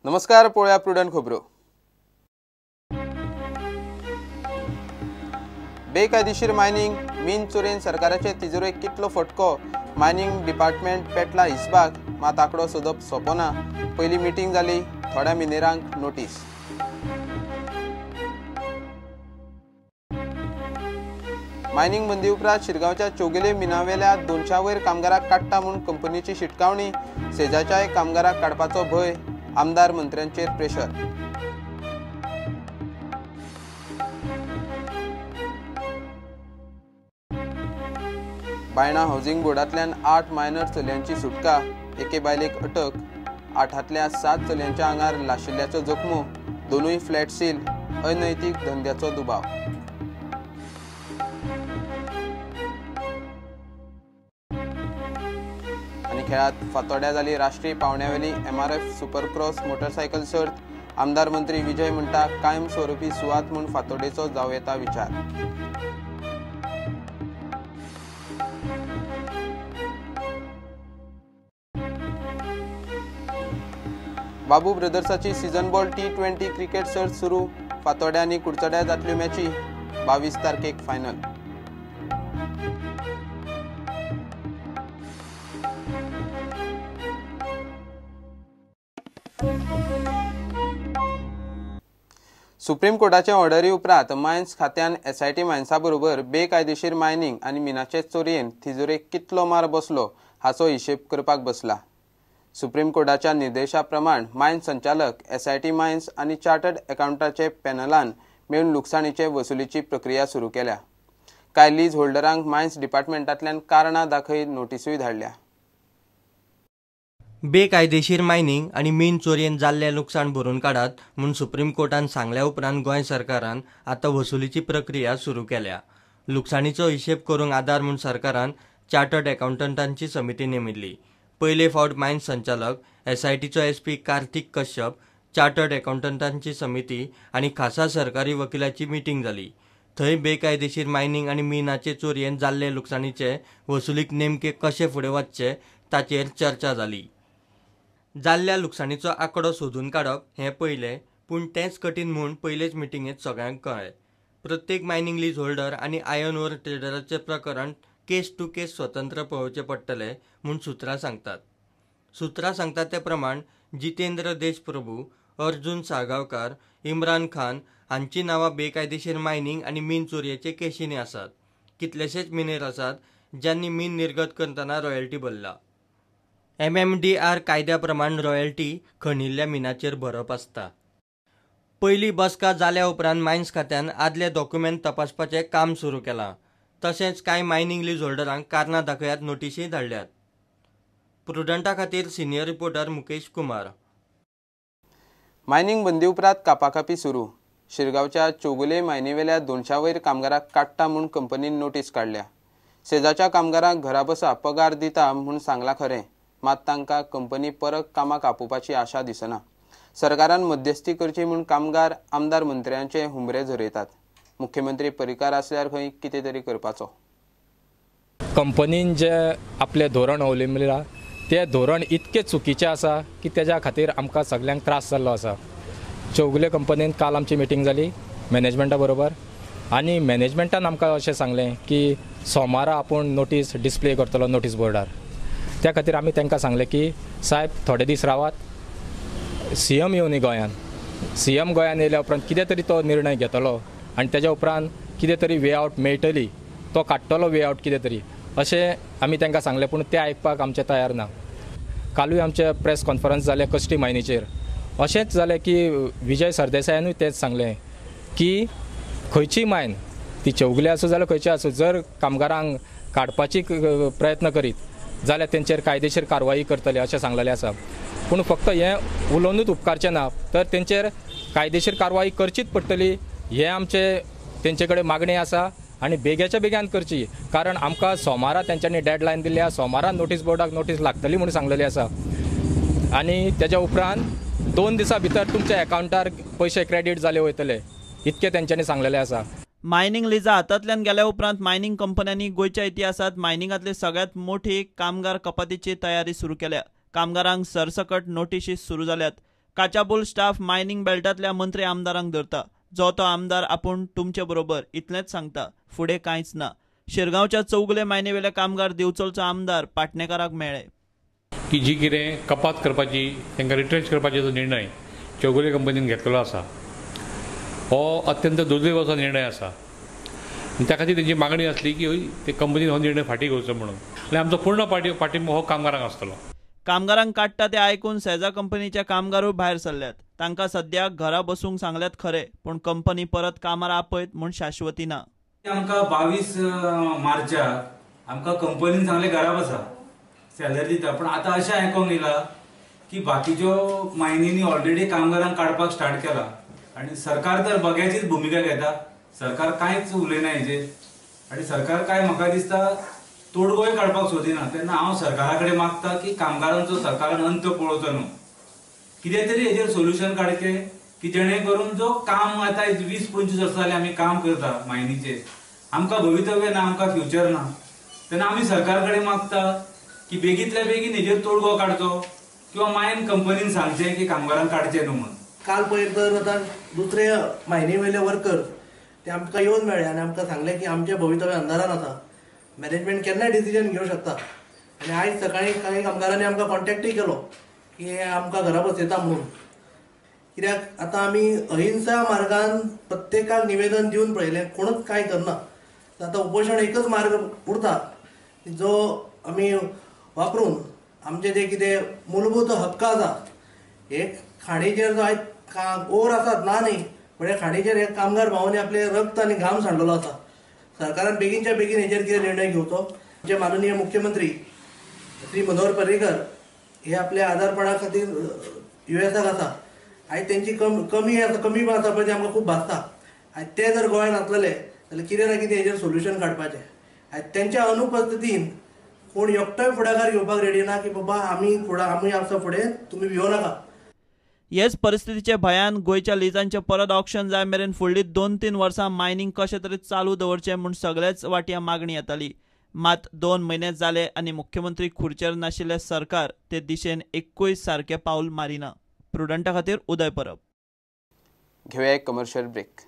नमस्कार, पळोवया प्रुडंट खबरो. बेकायदेशीर मायनिंग मीन चोरयेन सरकाराचे तिजोरेक कितलो फटको, मायनिंग डिपार्टमेंट पेटला हिसबाक, मात आंकडो सोदप सोंपो ना. पयली मिटींग जाली, थोड्या मिनेरांक नोटीस. मायनिंग बंदी उपरांत शिरगांवच्या चौगुले मिनावेल्या 200 वयर कामगाराक काडटा म्हूण कंपनीची शिटकावणी, सेजाच्याय कामगाराक काडपाचो भंय, आमदार मंत्र्यांचेर प्रेशर. बायणा हावजिंग बोर्डांतल्यान 8 मायनर चलयांची सुटका, एके बायलेक अटक, 8तल्या 7 चलयांच्या आंगार लाशिल्ल्याचो जखमो, 2 फ्लॅट सील, अनैतिक धंद्याचो दुबाव. आनी खेळात फातोड्या जाली राष्ट्रीय पावंड्यावेली MRF supercross motorcycle सर्त, आमदार मंत्री विजय म्हणटा कायमस्वरूपी सुवात म्हूण फातोडेचो जावं येता विचार. बाबू ब्रदर्साची सीझन बॉल T20 cricket सर्त सुरू, फातोड्या आनी कुडचड्यार जातल्यो मॅची, 22 तारखेक फायनल. सुप्रीम कोर्टाचे ऑर्डरी उपरांत मायन्स खात्यान SIT मायन्सा बरोबर बेकायदेशीर मायनिंग आनी मिनाचे चोरयेन तिजोरेक कितलो मार बसलो हाचो हिशेब करपाक बसला. सुप्रीम कोर्टाच्या निर्देशा प्रमाण मायन्स संचालक, SIT mines आनी चार्टर्ड अकाउंटाचे पॅनलान मेळून लुकसाणीचे वसुलीची प्रक्रिया सुरू केल्या. कांय लीज होल्डरांक मायन्स डिपार्टमेंटांतल्यान कारणां दाखय नोटिसूय धाडल्या. बेकायदेशीर मायनिंग आनी मीन चोरयेन जाल्लें लुकसाण भरून काडात म्हूण सुप्रीम कोर्टान सांगल्या उपरांत गोंय सरकारान आतां वसुलीची प्रक्रिया सुरू केल्या. लुकसाणीचो हिशेब करूंक आदार म्हूण सरकारान चार्टर्ड अकाउंटंटांची समिती नेमिल्ली. पयले फावट मायन्स संचालक, SITचो SP Kartik Kashyap, chartered अकाउंटंटांची समिती आनी खासा सरकारी वकिलाची मिटींग जाली. थंय बेकायदेशीर मायनिंग आनी मिनाचे चोरयेन जाल्ले लुकसाणीचे वसुलीक नेमके कशें फुडें वचचें ताचेर चर्चा जाली. जाल्ल्या लुकसाणीचो आंकडो सोदून काडप हें पयलें, पूण तेंच कठीण म्हूण पयलेच मिटिंगेंत सगळ्यांक कळ्ळें. प्रत्येक मायनिंग लीज होल्डर आनी आयर्न ओर ट्रेडराचें प्रकरण केस टू केस स्वतंत्र पळोवचें पडटलें म्हूण सुत्रां सांगतात. सुत्रां सांगतात ते प्रमाण जितेंद्र देशप्रभू, अर्जुन साळगांवकार, इम्रान खान हांची नांवां बेकायदेशीर मायनिंग आनी मीन चोरयेचे केशींनी आसात. कितलेशेच मिनेर आसात ज्यांनी मीन निर्गत करतना रॉयल्टी भरला. MMDR कायद्या प्रमाण रॉयल्टी खणिल्ल्या मिनाचेर भरप आसता. पयली बसका जाल्या उपरांत मायन्स खात्यान आदले डॉक्युमेंट तपासपाचें काम सुरू केलां. तशेंच कांय मायनिंग लीज होल्डरांक कारणां दाखयात नोटिशी धाडल्यात. प्रुडंटा खातीर senior reporter Mukesh Kumar. Mining बंदी उपरांत कापाकापी सुरू. शिरगांवच्या चौगुले मायनीवेल्या 200 वयर कामगाराक काडटा म्हूण कंपनीन नोटीस काडल्या. सेजाच्या कामगारांक घरा बसा पगार दिता म्हूण सांगलां खरें, मात तांकां कंपनी परत कामाक आपोवपाची आशा दिसना. सरकारान मध्यस्थी करची म्हूण कामगार आमदार मंत्र्यांचे हुंबरे झरयतात. मुख्यमंत्री पर्रीकार आसल्यार खंय कितें तरी करपाचो. कंपनीन जे आपलें धोरण अवलंबिलां तें धोरण इतकें चुकीचें आसा की तेज्या खातीर आमकां सगल्यांक त्रास जाल्लो आसा. चौगुले कंपनीन काल आमची मिटींग जाली मॅनेजमेंटा बरोबर आनी मॅनेजमेंटान आमकां अशें सांगलें की सोमारा आपूण नोटीस डिस्प्ले करतलो नोटीस बोर्डार. त्या खातीर आमी तांकां सांगलें की साहेब थोडे दीस रावात, CM येवनी गोंयान, CM गोंयान येयल्या उपरांत कितें तरी तो निर्णय घेतलो आनी तेज्या उपरांत कितें तरी वे आवट मेळटली, तो काडटलो वे आवट कितें तरी अशें आमी तांकां सांगलें, पूण तें आयकपाक आमचें तयार ना. कालूय आमचें प्रेस कॉन्फरन्स जालें कश्टी मायनीचेर, अशेंच जालें की विजय सरदेसायानूय तेंच सांगलें की खंयची मायन ती चौगुले आसूं जाल्यार खंयची आसूं, जर कामगारांक काडपाची प्रयत्न करीत जाल्यार तेंचेर कायदेशीर कारवाई करतले अशें सांगलेलें आसा. पूण फक्त हें उलोवनूच उपकारचें ना, तर तेंचेर कायदेशीर कारवाई करचीच पडटली हें आमचें तेंचे कडेन मागणी आसा आनी बेग्याच्या बेग्यान करची, कारण आमकां सोमारा तेंच्यांनी डेडलायन दिल्ली आसा. सोमारा नोटीस बोर्डाक नोटीस लागतली म्हूण सांगलेली आसा आनी तेज्या उपरांत 2 दिसां भितर तुमच्या एकावंटार पयशे क्रेडीट जाले वयतले इतकें तेंच्यांनी सांगलेलें आसा. मायनिंग लिजा हातांतल्यान गेल्या उपरांत मायनिंग कंपन्यांनी गोंयच्या इतिहासांत मायनिंगांतले सगळ्यांत मोठी कामगार कपातीची तयारी सुरू केल्या. कामगारांक सरसकट नोटिशी सुरू जाल्यात. काचाबूल स्टाफ मायनिंग बेल्टांतल्या मंत्री आमदारांक धरता. जो तो आमदार आपूण तुमचे बरोबर इतलेंच सांगता, फुडें कांयच ना. शिरगांवच्या चौगुले मायनीवेले कामगार दिवचलचो आमदार पाटणेकाराक मेळ्ळे की जी कितें कपात करपाची तांकां रिट्रेंच करपाची जो निर्णय चौगुले कंपनीन घेतलेलो आसा हो अत्यंत दुर्दैवाचो निर्णय आसा आनी त्या खातीर तेंची मागणी आसली की ते कंपनीन हो निर्णय फाटीं घेवचो म्हणून आनी आमचो पूर्ण पाठिंबो हो कामगारांक आसतलो. कामगारांक काडटा ते आयकून सेजा कंपनीचे कामगारूय भायर सरल्यात. तांकां सद्याक घरा बसूंक सांगल्यात खरें, पूण कंपनी परत कामार आपयत म्हूण शाश्वती ना. आमकां 22 मार्चाक आमकां कंपनीन सांगलें घरा बसा, सॅलरी दिता, पूण आतां अशें आयकोंक येयलां की बाकीच्यो मायनींनी ऑलरेडी कामगारांक काडपाक स्टार्ट केला आनी सरकार तर बग्याचीच भुमिका घेता. सरकार कांयच उलयना हेजेर आनी सरकार काय म्हाका दिसता तोडगोय काडपाक सोदिना. तेन्ना हांव सरकारा कडेन मागता की कामगारांचो सरकारान अंत पळोवचो न्हू, कितें तरी हेजेर सोल्युशन काडचें की जेणे करून जो काम आतां 20-25 वर्सां जालीं आमी काम करता मायनीचेर, आमकां भवितव्य ना, आमकां फ्युचर ना. तेन्ना आमी सरकार कडेन मागता की बेगींतल्या बेगीन हेजेर तोडगो काडचो किंवा मायन कंपनीन सांगचें की कामगारांक काडचें न्हू म्हणून. काल पयर तर आतां दुसरे मायनी वयले वर्कर्स ते आमकां येवन मेळ्ळे आनी आमकां सांगलें की आमचें भवितव्य अंधारान आसा, मॅनेजमेंट केन्नाय डिसिजन घेवं शकता. आनी आयज सकाळीं कांय कामगारांनी आमकां कॉन्टेक्टूय केलो की आमकां घरा बसयता म्हणून. कित्याक आतां आमी अहिंसा मार्गान प्रत्येकाक निवेदन दिवन पळयलें, कोणूच कांय करना. आतां उपोशण एकच मार्ग उरता जो आमी वापरून आमचे जे कितें मूलभूत हक्क आसा, हे खाणीचेर जो आयज ओर आसात ना न्ही, पूण ह्या खाणीचेर हे कामगार भावांनी आपले रक्त आनी घाम सांडलेलो आसा. सरकारान बेगीनच्या बेगीन हेजेर कितें निर्णय घेवचो. आमचे माननीय मुख्यमंत्री श्री मनोहर पर्रीकर हे आपल्या आदारपणा खातीर युएसाक आसा. आयज तेंची कमी आसा, कमी आसा पळय, ते आमकां खूब भासता. आयज ते जर गोंयांत आसलेले जाल्यार कितें ना कितें हेजेर सोल्युशन काडपाचें. आयज तेंच्या अनुपस्थितीन कोण एकटोय फुडाकार घेवपाक रेडी ना की बाबा आमी आसा फुडें, तुमी भियो नाका. हेच परिस्थितीचे भंयान गोंयच्या लिजांचें परत ऑक्शन जाय मेरेन फुडलीं 2-3 वर्सां मायनिंग कशें तरी चालू दवरचें म्हूण सगळेच वाटयां मागणी येताली. मात 2 म्हयने जाले आनी मुख्यमंत्री खुर्चेर नाशिल्लें सरकार ते दिशेन एक्कूय सारकें पावल मारिना. प्रुडंटा खातीर उदय परब. घेवया एक कमर्शियल ब्रेक.